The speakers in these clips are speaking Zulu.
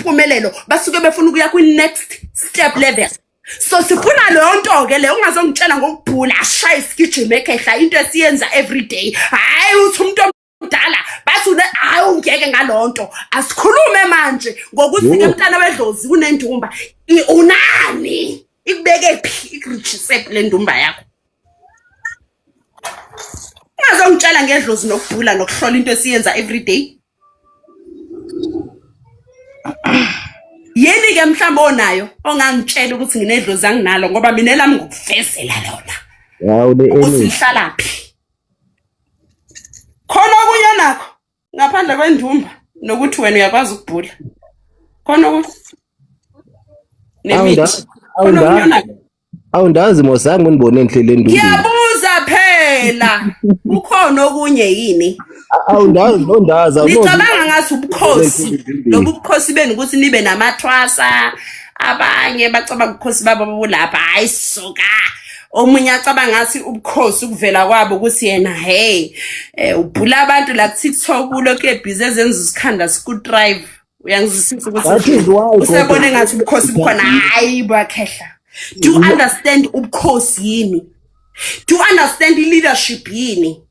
impumelelo, basuke befuna ukuya kwi-next step level. So sifuna leyo nto-ke leyo, ungazongitshela ngokubhula, ashaye isigijima ekhehla, into esiyenza everyday. Hhayi, uthi umuntu omdala bathi hhayi, ungeke ngalowo nto. Asikhulume manje ngokuthi-ke mntana wedlozi unendumba. Unani ikubeke phi, ikurijise phi le ndumba yakho? Ungazongitshela ngedlozi nokubhula nokuhlola, into esiyenza everyday. Yini-ke mhlawumbe onayo ongangitshela ukuthi nginedlozi anginalo, ngoba mina elami ngokuvezela lona Hawu, le ukuthi energy. lihlalaphi. Khona okunye nakho ngaphandle kwendumba nokuthi wena uyakwazi ukubhula? Khona okunye nemithi? Khona okunye onakho? Awundazi mos, zange undibone enhle le ndumbeni. Ngiyabuza phela, kukhona okunye yini? Awundazi nondazi. Nicabanga ngathi ubukhosi lobu bukhosi benu ukuthi nibe namathwasa, abanye bacabanga ubukhosi babo bulapha. Hayi suka, omunye acabanga ngathi ubukhosi ukuvela kwabo ukuthi yena, hey, ubhula abantu la ku-TikTok, ulokhu ebhizi ezenza isikhanda school drive. Uyangizwisisa That ukuthi is why usebone ngathi ubukhosi bukhona? Hayi bakhehla, do you understand ubukhosi yini? Do you understand i-leadership yini?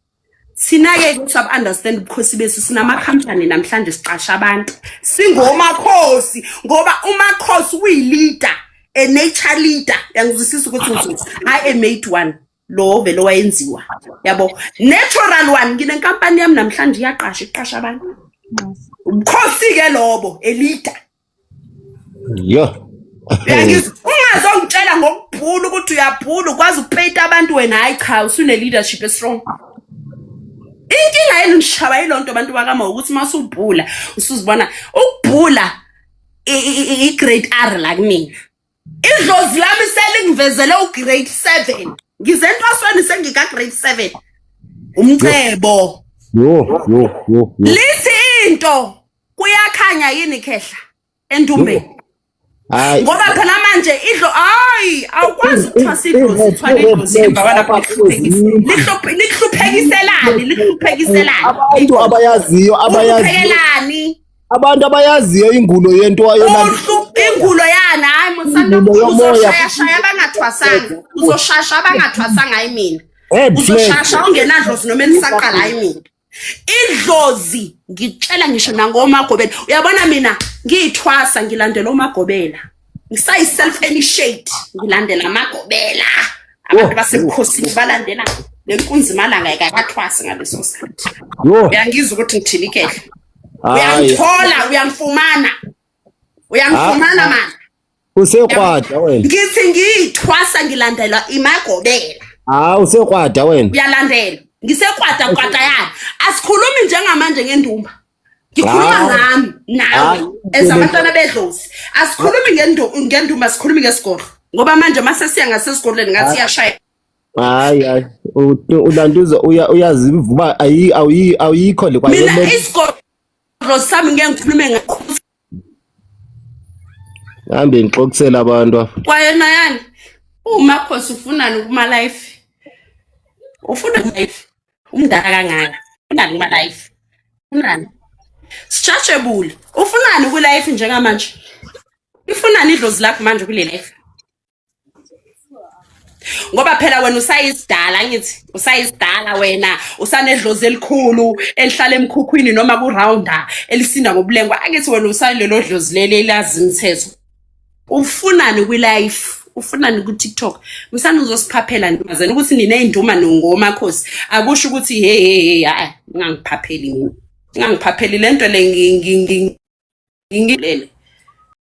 Thina-ke ukuthi abu-understand ubukhosi bethu, sinamakhampani namhlanje, siqasha abantu, singomakhosi, ngoba umakhosi uyi-leader, a nature leader. Uyangizwisisa ukuthi ngithini? Hhayi a made one, lo vele owayenziwa, yabo, natural one. Nginenkampani yami namhlanje, iyaqasha, iqasha abantu. Ubukhosi-ke lobo, a leader. Yo. Uyangizwa? Ungazongitshela ngokubhula ukuthi uyabhula, ukwazi ukupeyita abantu wena. Hayi cha, usune-leadership e-strong. Inkinga yenu nishaba yiloo nto abantu bakama, ukuthi uma usubhula usuzibona ukubhula i-grade R. La kumina idlozi lami selingivezele u-grade 7, ngize entwasweni sengika-grade 7, umcebo. Yo yo yo yo. Lithi into kuyakhanya yini khehla endumbeni? Hayi. Ngoba phela manje idlo, hayi, awukwazi ukuthwasa idlozi, uthwala idlozi emva kwalapho likuhluphekiselani, likuhluphekiselani? Abantu abayaziyo, abayaziyo. Uhluphekelani? Abantu abayaziyo ingulo yento yona. Ingulo yana, hayi musana. Ingulo yomoya. Uzoshayashaya abangathwasanga, uzoshasha abangathwasanga, hayi mina. Red flag. Uzoshasha ungenadlozi noma elisaqala, hayi mina. Idlozi ngitshela ngisho nangomagobela, uyabona mina ngiyithwasa ngilandela omagobela, ngisayi-self initiate, ngilandela amagobela, abantu basebukhosini balandela lenkunzi malanga ikakathwasi ngaleso sikhathi. Yo. Uyangizwa ukuthi ngithini kehle? Hayi. Uyangithola, uyangifumana, uyangifumana mani? Usekrwada wena. Ngithi ngiyithwasa ngilandelwa imagobela. Ah, usekrwada wena. Uyalandela, ngisekwada kwada yani. Asikhulumi njengamanje ngendumba, ngikhuluma ngami nawe as abantwana bedlozi. Asikhulumi ngendumba, sikhulumi ngesigodlo, ngoba manje mase siya ngasesigodlweni ngathi iyashaya. Hayi hayi, ulantuza uyazivuba, ayi ayi awuyikho le. Mina isigodlo sami ngeke ngikhulume ngakho. Hambe ngixoxisela abantu apha. Kwayena yani umakhosi ufunani kuma life? Ufuna life umdala kangaka, ufunani kuma life? Ufunani sijajebule? Ufunani ku life njengamanje? Ifunani idlozi lakho manje kule life? Ngoba phela wena usayisidala, ngithi usayisidala wena, usanedlozi elikhulu elihlala emkhukhwini noma ku-rounder, elisinda ngobulengwa. Angithi wena usalelo dlozi leli elazi imithetho? Ufunani kwi-life? Ufunani ku-TikTok? Msana uzosiphaphela ntombazane ukuthi niney'nduma ngomakhosi, akusho ukuthi hey hey hey. Hayi, ungangiphapheli mina, ungangiphapheli le nto le. Ngilele.